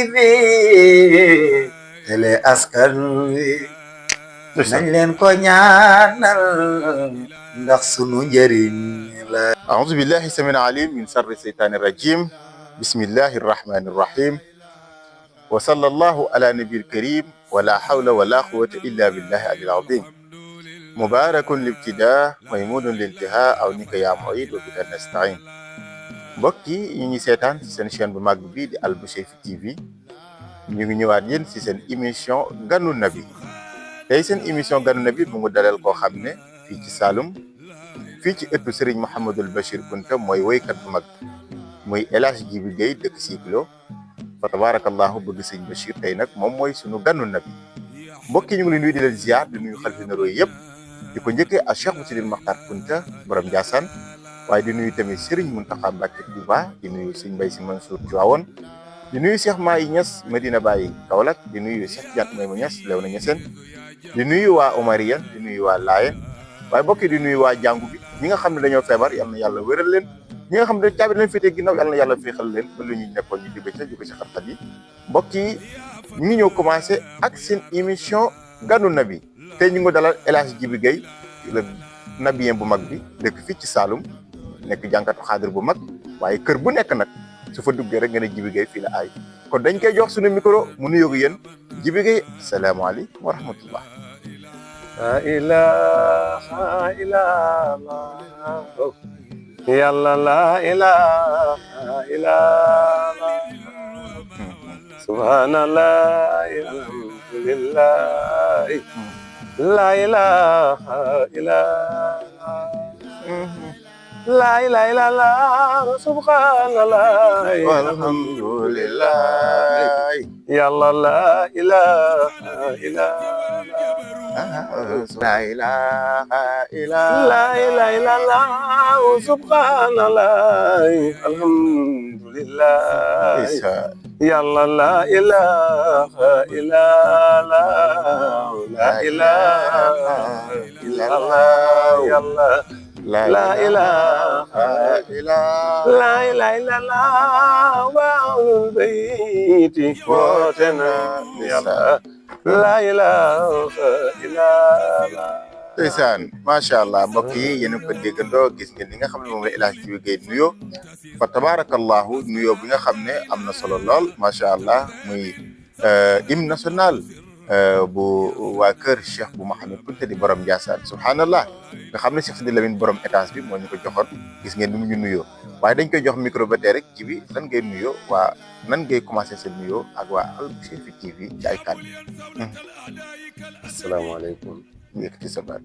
TV télé askan wi nañ leen ko ñaanal ndax sunu njëriñ la. أعوذ بالله السميع العليم من شر الشيطان الرجيم بسم الله الرحمن الرحيم وصلى الله على نبي الكريم ولا حول ولا قوة إلا بالله العلي العظيم مبارك الابتداء ميمون الانتهاء أو نك يا معيد وبك نستعين mbokk yi ñu ngi seetaan ci seen chaîne bu mag bi di Alboucheyri TV ñu ngi ñëwaat yéen ci seen émission ganu nabi tey seen émission ganu nabi mu ngi dalal koo xam ne fii ci Saloum fii ci ëttu Serigne Mouhamadul Bachir Kounta mooy woykat bu mag muy El Hadj Djiby Gueye dëkk Sikilo fa tabarakallahu bëgg Serigne Bachir tey nag moom mooy sunu ganu nabi mbokk yi ñu ngi leen nuyu di leen ziar di nuyu xalifa généraux yëpp di ko njëkkee ak Cheikh Mouhamadoul Makhtar Kounta borom Ndiassane waaye di nuyu tamit Serigne Mountakha Mbacké Touba di nuyu Serigne Mbaye Sy Mansour Tivaouane di nuyu Cheikh Mahi Niass Medina Baye Kaolack di nuyu Cheikh Diat Maymouna Niass Léona Niassène di nuyu waa Omarienne di nuyu waa Laayeen waaye mbokk yi di nuyu waa jàngu bi ñi nga xam ne dañoo feebar yal na yàlla wéral leen ñi nga xam ne caabi leen féetee ginnaaw yal na yàlla féexal leen ba lu ñu nekkoon ñu jóge ci xat-xat yi mbokk yi ñu ngi ñëw commencé ak seen émission ganu nabi tey ñu ngi dalal El Hadj Djiby Gueye le nabien bu mag bi dëkk fii ci Saloum nekk jànkatu xaadir bu mag waaye kër bu nekk nag su fa duggee rek nga ne Djiby Gueye fii la aay kon dañ koy jox suñu micro mu nuyoog yéen Djiby Gueye salaamaaleykum wa rahmatullah. La ilaha illallah yàlla la ilaha illallah subhanallah alhamdulillah la ilaha illallah la ilaha illallah subhanallah alhamdulillah yàlla la ilaha illallah la ilaha illallah la ilaha illallah subhanallah alhamdulillah yàlla la ilaha illallah la ilaha illallah yàlla la ilaha illallah la ilaha illallah wa'ul bayti wotena yàlla la ilaha illallah. ndeysaan macha allah mbokk yi yéen a ko déggandoo gis ngeen li nga xam ne moom la El Hadj Djiby Gueye nuyoo fa tabarakallahu nuyoo bi nga xam ne am na solo lool macha allah muy hymne national bu waa kër Cheikh bu Mouhamed Kounta di borom Ndiassane subhanallah nga xam ne Cheikh Sidi Lamine borom étage bi moo ñu ko joxoon gis ngeen ni mu ñu nuyoo waaye dañ koy jox micro ba tey rek Djiby lan ngay nuyoo waa nan ngay commencé seen nuyoo ak waa Alboucheyri TV ci ay kàddu. asalaamaaleykum. yëkkati sa baat.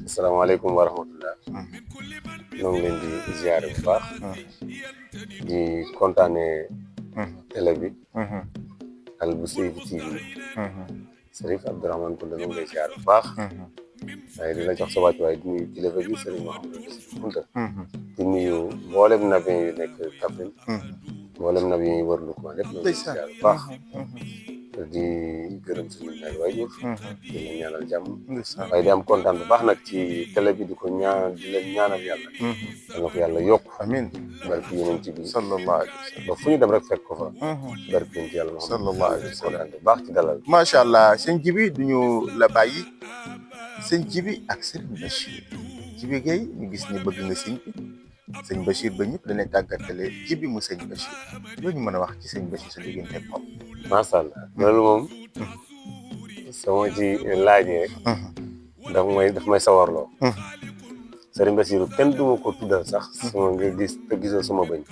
asalaamaaleykum wa rahmatullah. ñoo ngi leen di ziare bu baax. di kontaane télé bi. Alboucheyri TV. Serif Abdourahmane Kounta ñoo ngi lay ziare bu baax. waaye di la jox sa wàccuwaay di nuyu kilifa gi Serigne Mouhamadou Bachir Kounta. di nuyu mboolem nabi yu nekk Kaffrine. mboolem nabi yi wër Louga lépp ñoo ngi lay ziare bu baax. di gërëm suñu ñaari waajur di leen ñaanal jàmm waaye di am kontaan bu baax nag ci télé bi di ko ñaan di leen ñaanal yàlla da nga ko yàlla yokk amiin barki yonent bi sallallahu alayhi wa sallam ba fu ñu dem rek fekk ko fa barki yonent yàlla sallallahu alayhi wa sallam bu baax ci dalal macha allah sëñ Djiby duñu la bàyyi sëñ Djiby ak Serigne Bachir Djiby Gueye ñu gis ni bëgg nga sëñ bi sëñ Bachir ba ñëpp dañuy tàggatale Djiby mu sëñ Bachir loolu ñu mën a wax ci sëñ Bachir sa diggante ak moom. macha allah loolu moom sama ci laajee daf may sawarloo Serigne Bachir kenn duma ko tuddal sax sama nga gis te gisoo sama bëñ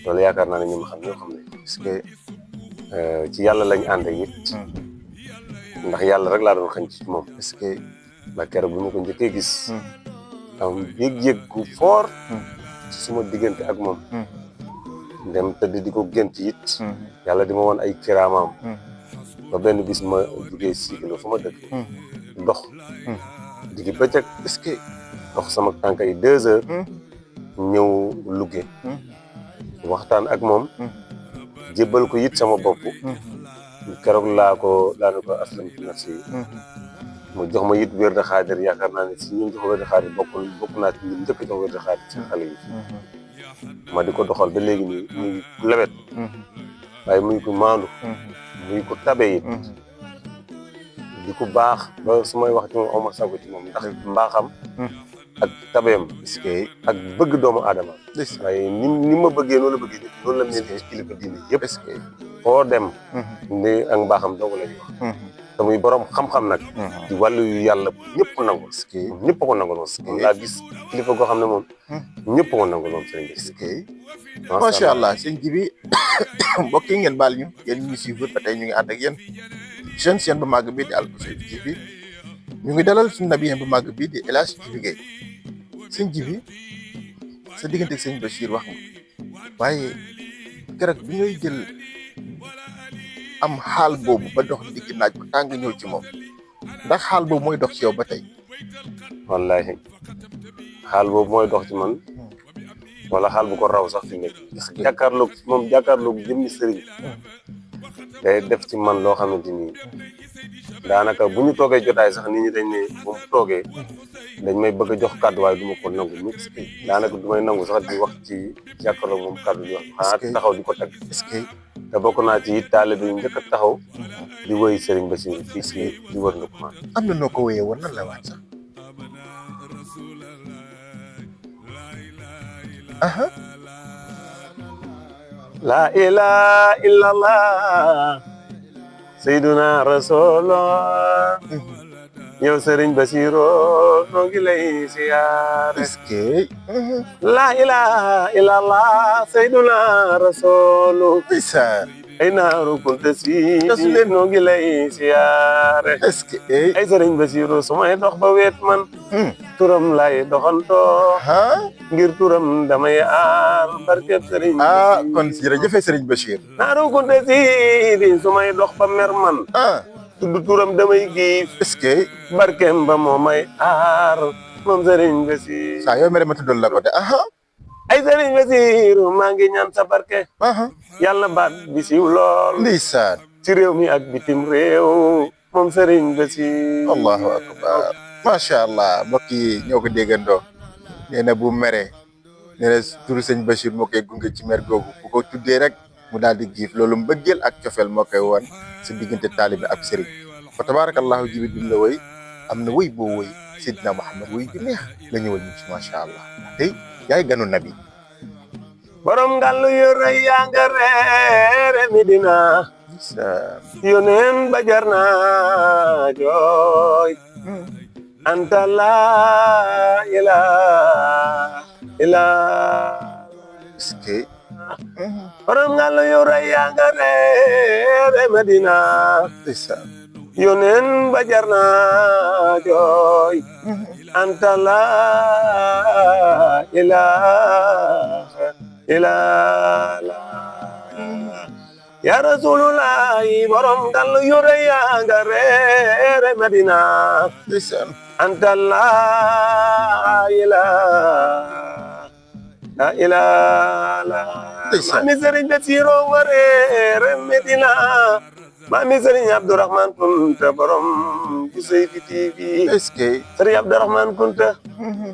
loolu yaakaar naa ne ñu ma xam ñoo xam ne parce que ci yàlla lañ ànd ak it ndax yàlla rek laa doon xañ ci moom parce que ba keroog bi ma ko njëkkee gis am yëg-yëg gu fort ci suma diggante ak moom dem tëdd di ko gént it yàlla di ma woon ay kiraamaam ba benn bis ma jugee Sikilo fu ma dëkk dox digi bëccëg est-ce que dox sama tànk yi 2 heures ñëw Louga waxtaan ak moom jébbal ko it sama bopp keroog laa ne ko aslamtu nafsi mu jox ma it wér de xaadir yaakaar naa ne si ñu jox wér de xaadir bokk naa ci ñu njëkk jox wér de xaadir ci xale yi ma di ko doxal ba léegi nii muy lewet waaye muy ku maandu muy ku tabe it di ku baax ba su may wax ci moom awma sago ci moom ndax mbaaxam ak tabeem ak bëgg doomu aadama waaye ni ma bëggee noonu la bëggee nit noonu la mel ci kilifa diine yëpp foo dem ni ak mbaaxam dong la ñuy wax te muy borom xam-xam nag di wàllu yu yàlla ñëpp nangu ñëpp ko nangu noonu moom laa gis kilifa goo xam ne moom ñëpp ko nangu noonu sëriñ bi macha allah sëñ Jibi mbokk yi ngeen baal ñu yéen ñu suivre ba tey ñu ngi ànd ak yéen seen chaîne bu màgg bi di Alfayda TV ñu ngi dalal suñu nabiyen bu màgg bi di El Hadj Djibi Gueye sëñ Jibi sa diggante ak sëñ Bachir wax nga waaye keroog bi ngay jël am xaal boobu ba dox digg naaj bu tàng ñëw ci moom ndax xaal boobu mooy dox ci yow ba tey. wallaahi xaal boobu mooy dox ci man wala xaal bu ko raw sax fi nekk jàkkaarloog moom jàkkaarloog jëmmi sëriñ day def ci man loo xamante ni daanaka bu ñu toogee jotaay sax nit ñi dañ ne moom bu toogee dañ may bëgg a jox kàddu waaye du ma ko nangu mukk daanaka du may nangu sax di wax ci jàkkaarloog moom kàddu di wax xanaa taxaw di ko tag te bokk naa ci taalibe yu njëkk a taxaw di woy Serigne Bassirou fii si di wër na ko am na noo ko wéyee woon nan la waat sax la ilaha illallah sayyiduna rasulullah yow Serigne Bassirou noo ngi lay siyaare la ilaha illallah sayyiduna rasulullah ay naaru kunta si noo ngi lay siyaare ay Serigne Bassirou su may dox ba weet man turam lay doxantoo ngir turam damay aar barkeb Serigne kon jërëjëf Serigne Bachir naaru kunta si su may dox ba mer man tudd turam damay giif barkeem ba moo may aar moom Serigne Bassirou saa yoo mere ma tuddal la ko de ay Serigne Bassirou maa ngi ñaan sa barke yàlla baat bi siiw lool ndeysaan ci réew mi ak bitim réew moom Serigne Bassirou allahu akbar macha allah mbokk yi ñoo ko déggandoo nee na bu mere nee na turu sëñ Bachir moo koy gunge ci mer googu bu ko tuddee rek mu daal di giif loolu mbëggeel ak cofeel moo koy woon si diggante taalibe ak sëriñ fa tabarakallahu Jibi bi la woy am na woy boo woy Seydina Muhammad woy bi neex la ñëwal ñu ci macha allah tey yaay ganu nabi borom ngàllu yu rëy yaa nga reere Medina yoneen ba jar na jooy anta la ilaha illa borom ngàllu yu rëy yaa nga reere Medina yoneen ba jar na jooy anta la ilaha ilala ya rasulullah borom dal yu rëy yaa nga reere Medina anta la ilaha ilala mami Serigne Bassirou nga reere Medina mami Serigne Abdourahmane Kunta borom Alfayda TV Serigne Abdourahmane Kunta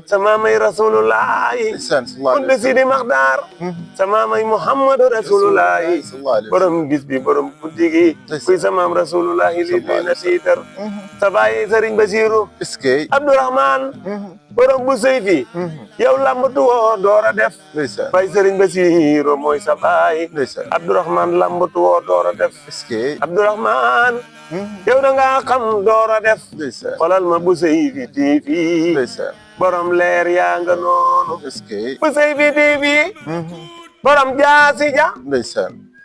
sama may Rasulullah Kunta Sidi Maxdar sama may Muhammadu Rasulullah borom bis bi borom guddi gi kuy sama am Rasulullah li na tiitar sa baay Serigne Bassirou Abdourahmane borom bu seyfi yow lambatu woo door a def bay Serigne Bassirou mooy sa baay Abdourahmane lambatu woo door a def Abdourahmane yow da nga xam door a def xoolal ma bu seyfi TV borom leer yaa nga noonu bu seyfi TV borom jaasi ja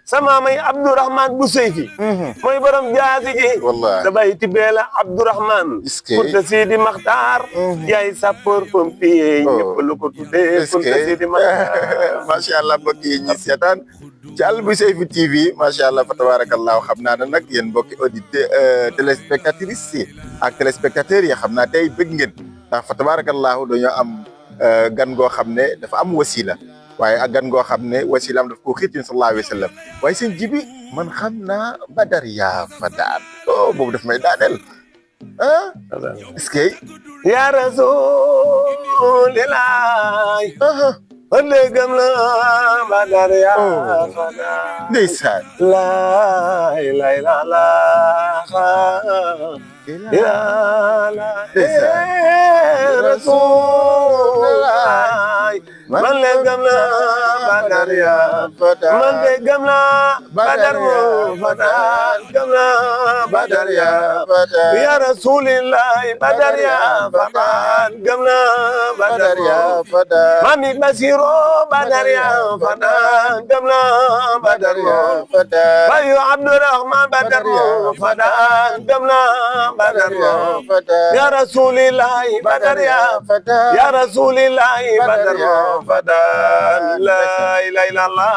sama may Abdourahmane bu seyfi mooy borom jaasi ji da bay tibbeela Abdourahmane Kunta Sidi Maxtaar yaay sapeur pompier ñëpp lu ko tuddee Kunta Sidi Maxtaar macha allah mbokk yi ñi seetaan ci Alfayda TV macha allah fa tabarakallah xam naa ne nag yéen mbokki auditeurs téléspectatrices yi ak téléspectateurs yi xam naa tey bëgg ngeen ndax fa tabarakallah dañoo am gan goo xam ne dafa am wasila waaye ak gan goo xam ne wasilaam daf ko xiitin sallallahu alayhi wa sallam waaye seen Jibi man xam naa Badar yaa fa daan boobu daf may daaneel est-ce que ya rasulillah man de gëm naa Badar yaa fada ndeysaan la ilaha illallah Rasulullah man de gëm naa Badar yaa fada man de gëm naa Badar moo fada gëm naa Badar yaa fada ya Rasulillah Badar yaa fada gëm naa Badar yaa fada Mami Basiro Badar yaa fada gëm naa Badar yaa fada Bayu Abdurrahman Badar moo fada gëm naa Badar yaa fada ya Rasulillah Badar yaa fada ya Rasulillah Badar moo fada la ilaha illallah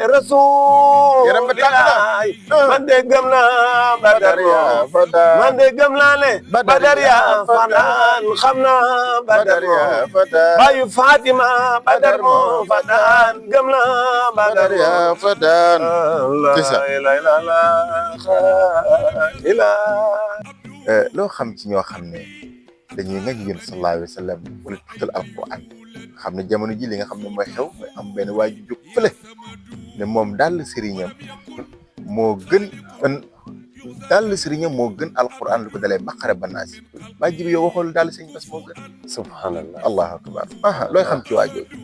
Rasulillah man de gëm naa Badar yaa fada man de gëm naa ne Badar yaa fanaan xam naa Badar yaa fada bayu Fatima Badar moo fanaan gëm naa Badar yaa fada la ilaha loo xam ci ñoo xam ne dañuy ngañ yéen sallallahu alayhi wa sallam wala tuutal alquran xam ne jamono ji li nga xam ne mooy xew mooy am benn waa ju jóg fële ne moom daal sëriñam moo gën alquran lu ko dalee Baqara ba Naas ba jibi yow waxool daal sëñ Bass moo gën subhanallah allahu akbar looy xam ci waa jooju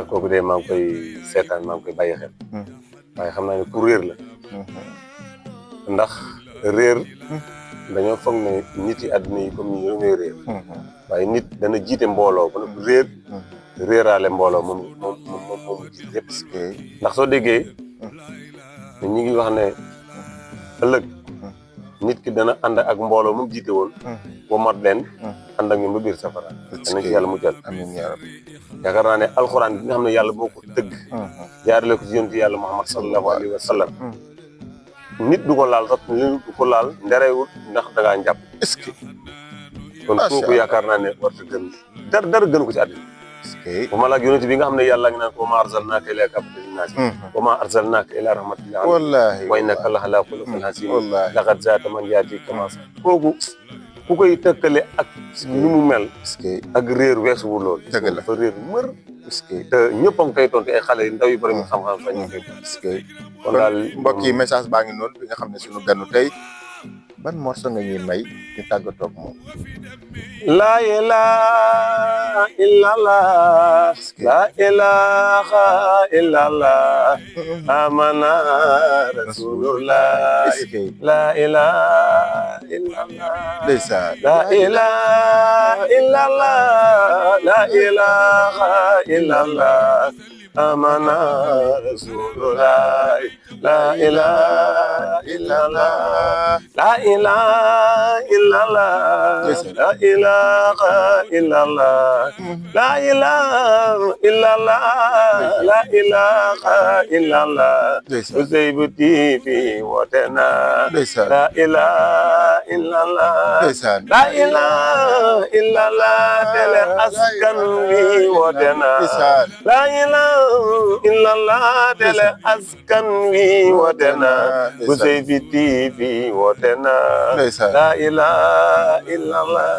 kooku de maa ngi koy seetaan maa ngi koy bàyyi xel waaye xam naa ne ku réer la ndax réer dañoo foog ne nit yi àdduna yi comme ni ñooy réer waaye nit dana jiite mbooloo ba nag réer réeraale mbooloo moom jiite lépp ndax soo déggee ñi ngi wax ne ëllëg nit ki dana ànd ak mbooloo moom jiite woon ba mat leen ànd ak ñoom ba biir safara danañ ci yàlla mujjal amiin yaa rabbi yaakaar naa ne alxuraan bi nga xam ne yàlla moo ko tëgg jaarale ko ci yonent yàlla Muhammad sallallahu alayhi wa sallam nit du ko laal sax nit du ko laal nderewul ndax da ngaa njàpp est-ce que kon kooku yaakaar naa ne warta gën dara gën ko ci àddina est-ce que bu ma laaj yonent bi nga xam ne yàlla ngi naan ko wa maa arsalnaaka illaa kaafatan linnaas wa maa arsalnaaka illaa rahmatan lil aalamiin wallaahi wa innaka la alaa xuluqin aziim wallaahi laqad zaata man yaati kama kooku ku koy tëkkale ak ni mu mel est-ce que ak réer weesuwul loolu dëgg la dafa réer mër est-ce que te ñëpp a ngi koy tontu ay xale yu ndaw yu bëri mu xam-xam sax ñu koy est-ce que kon daal mbokk yi message baa ngi noonu bi nga xam ne suñu ganu tey ban morceau nga ñuy may ñu tàggatoo ak moom la ilaha illallah la ilaha illallah amana rasulullah est-ce que la ilaha illallah ndeysaan la ilaha illallah la ilaha illallah amana rasulullah la ilaha illallah la ilaha illallah la ilaha illallah la ilaha illallah la ilaha illallah Ouzeybu TV woote na la ilaha illallah la ilaha illallah télé askan wi woote na la ilaha illallah télé askan wi woote na Ouzeybu TV woote na la ilaha illallah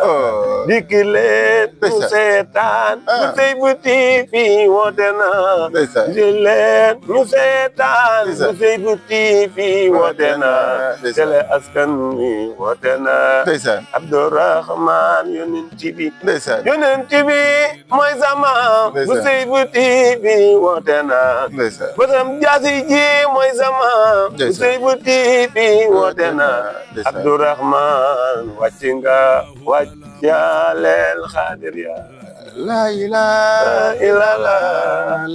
dikki leen ñu seetaan Ouzeybu TV woote na dikki leen ñu seetaan Ouzeybu TV woote na télé askan wi woote na Abdourahman yonent bi mooy sama Ouzeybu TV woote na bëtam jaasi ji mooy sama Ouzeybu TV woote na Abdourahman wàcc nga wàccaleel xaadir ya la ilaha illallah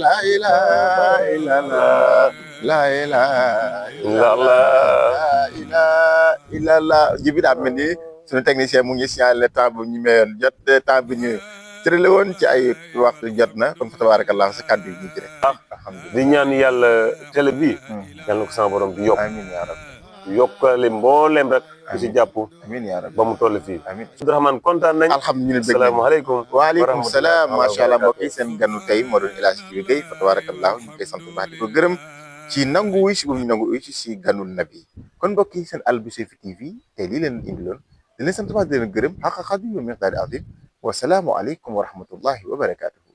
la ilaha illallah la ilaha illallah jibi daa mel ni suñu technicien mu ngi signalé temps bu ñu mayoon jot temps bi ñu tërale woon ci ay waxtu jot na kon fa tabarakallah sa kàddu yi ñu jëre alhamdulillah di ñaan yàlla télé bi yàlla na ko sama borom bi yokk amiin yaa rabbi yokkale mbooleem rek ku si jàpp amiin yaa rabbi ba mu toll fii amiin Abdourahmane kontaan nañ alhamdulilah asalaamaaleykum waaleykum salaam macha allah mbokk yi seen ganu tey moo doon El Hadji Djiby Gueye fa tabarakallah ñu koy sant bu baax di ko gërëm ci nangu wuy si bu ñu nangu wuy si ganul nabi kon mbokk yi seen Alboucheyri TV tey lii leen indiloon di leen sant baax di leen gërëm xaqa xadu yu miqdaari azim wa salaamu aleykum wa rahmatullahi wa barakatuhu.